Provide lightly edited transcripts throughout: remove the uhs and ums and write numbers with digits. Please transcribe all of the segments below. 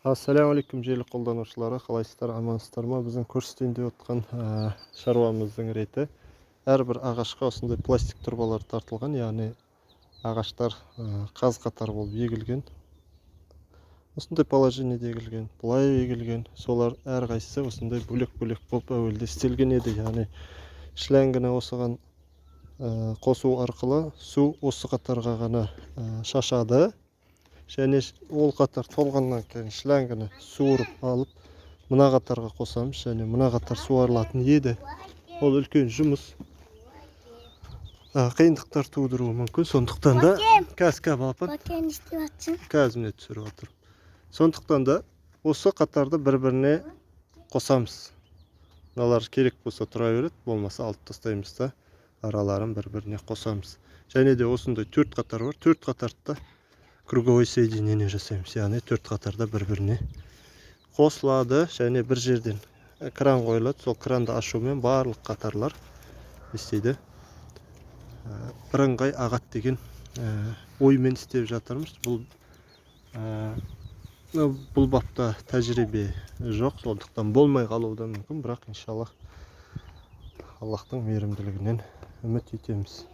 Ассалаумағалейкум, желі қолданушылары! Қалайсыздар, амансыздар ма? Біздің көрсетейін деп отқан шаруамыздың реті: әрбір ағашқа осындай пластик трубалар тартылған, яғни ағаштар қаз қатар болып егілген, осындай положениеде егілген, былай егілген. Солар әрқайсысы осындай бөлек бөлек болып әуелде істелген еді, яғни шлангіні осыған қосу арқылы су осы қатарға ғана шашады және ол қатар толғаннан кейін шлангіні суырып алып, мына қатарға қосамыз және мына қатар суарылатын еді. Ол үлкен жұмыс, қиындықтар тудыруы мүмкін. Сондықтан да қазір, балапан. Бәке, не істеп жатсың? Қазір, міне, түсіріп жатырмын. Сондықтан да осы қатарды бір біріне қосамыз. Мыналар керек болса, тұра береді, болмаса, алып тастаймыз да, араларын бір біріне қосамыз. Және де осындай төрт қатар бар, төрт қатарды да круговой соединение жасаймыз, яғни төрт қатарда бір біріне қосылады және бір жерден кран қойылады. Сол кранды ашумен барлық қатарлар не істейді? Бірыңғай ағады деген оймен істеп жатырмыз. Бұл ну, бұл бапта тәжірибе жоқ, сондықтан болмай қалуы да мүмкін, бірақ иншаллах, Аллахтың мейірімділігінен үміт етеміз.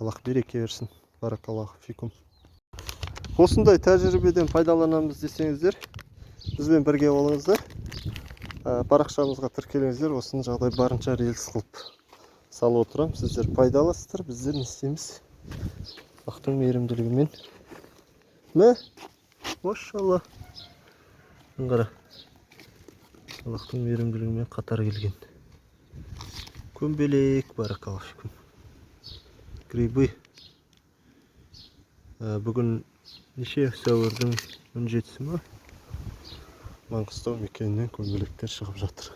Аллах береке берсін. Баракаллаху фикум. Осындай тәжірибеден пайдаланамыз десеңіздер, бізбен бірге болыңыздар. Парақшамызға тіркеліңіздер. Осыны жағдай барынша рилс қылып салып отырамын. Сіздер пайда аласыздар, біздер не істейміз? Аллахтың мейірімділігімен. Мә, машалла, қара, Аллахтың мейірімділігімен қатар келген көмбелек. Баракаллаху фикум. Грибы. Бүгін неше, сәуірдің 17-сі ма? Маңғыстау мекенінен көмбелектер шығып жатыр.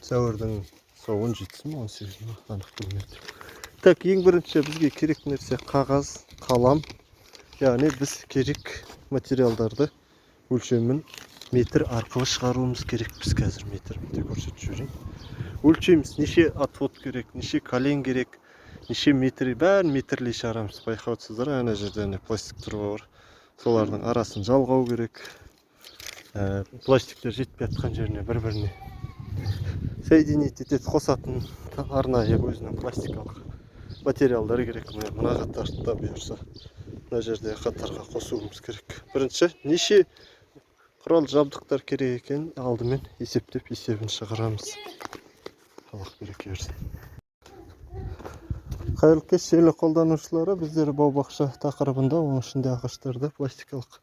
Сәуірдің сол 17-сі ма, 18-і ма, анық білмедім. Так, ең бірінші бізге керек нәрсе — қағаз, қалам, яғни біз керек материалдарды өлшемін метр арқылы шығаруымыз керек. Біз қазір метрімді көрсетіп жіберейін. Өлшейміз: неше отвод керек, неше колен керек, неше метр, бәрін метрлей шығарамыз. Байқап отырсыздар, ана жерде, ане, пластик труба бар, солардың арасын жалғау керек. Пластиктер жетпей жатқан жеріне бір біріне соединить етеді, қосатын арнайы өзінің пластикалық материалдар керек. Міне, мына қатарды да бұйырса, мына жерде қатарға қосуымыз керек. Бірінші неше құрал жабдықтар керек екенін алдымен есептеп, есебін шығарамыз. Аллах береке берсін. Қайырлы кеш, желі қолданушылары! Біздер бау бақша тақырыбында, оның ішінде ағаштарды пластикалық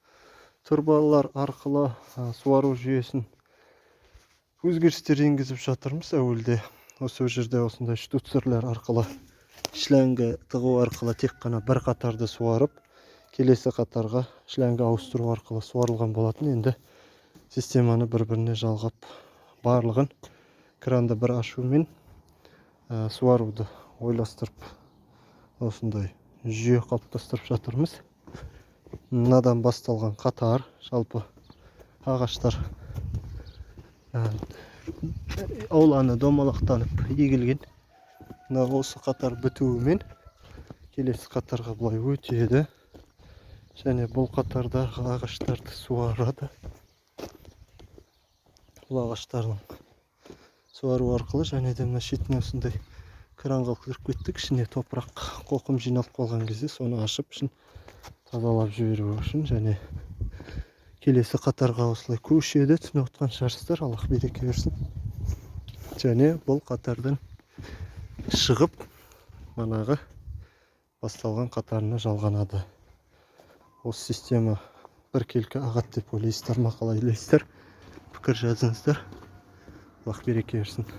трубалар арқылы суару жүйесін өзгерістер енгізіп жатырмыз. Әуелде осы жерде осындай штуцерлер арқылы шланга тығу арқылы тек қана бір қатарды суарып, келесі қатарға шланга ауыстыру арқылы суарылған болатын. Енді системаны бір біріне жалғап, барлығын кранды бір ашумен суаруды ойластырып, осындай жүйе қалыптастырып жатырмыз. Мынадан басталған қатар, жалпы ағаштар ауланы домалақтанып егілген. Мына осы қатар бітуімен келесі қатарға былай өтеді және бұл қатардағы ағаштарды суарады. Бұл ағаштардың суару арқылы және де мына шетіне осындай кран қылып кеттік. Ішіне топырақ, қоқым жиналып қалған кезде соны ашып, ішін тазалап жіберу үшін және келесі қатарға осылай көшеді. Түсініп отқан шығарсыздар. Аллах береке берсін. Және бұл қатардан шығып, манағы басталған қатарына жалғанады. Осы система біркелкі ағады деп ойлайсыздар ма, қалай ойлайсыздар? Пікір жазыңыздар. Аллах береке берсін.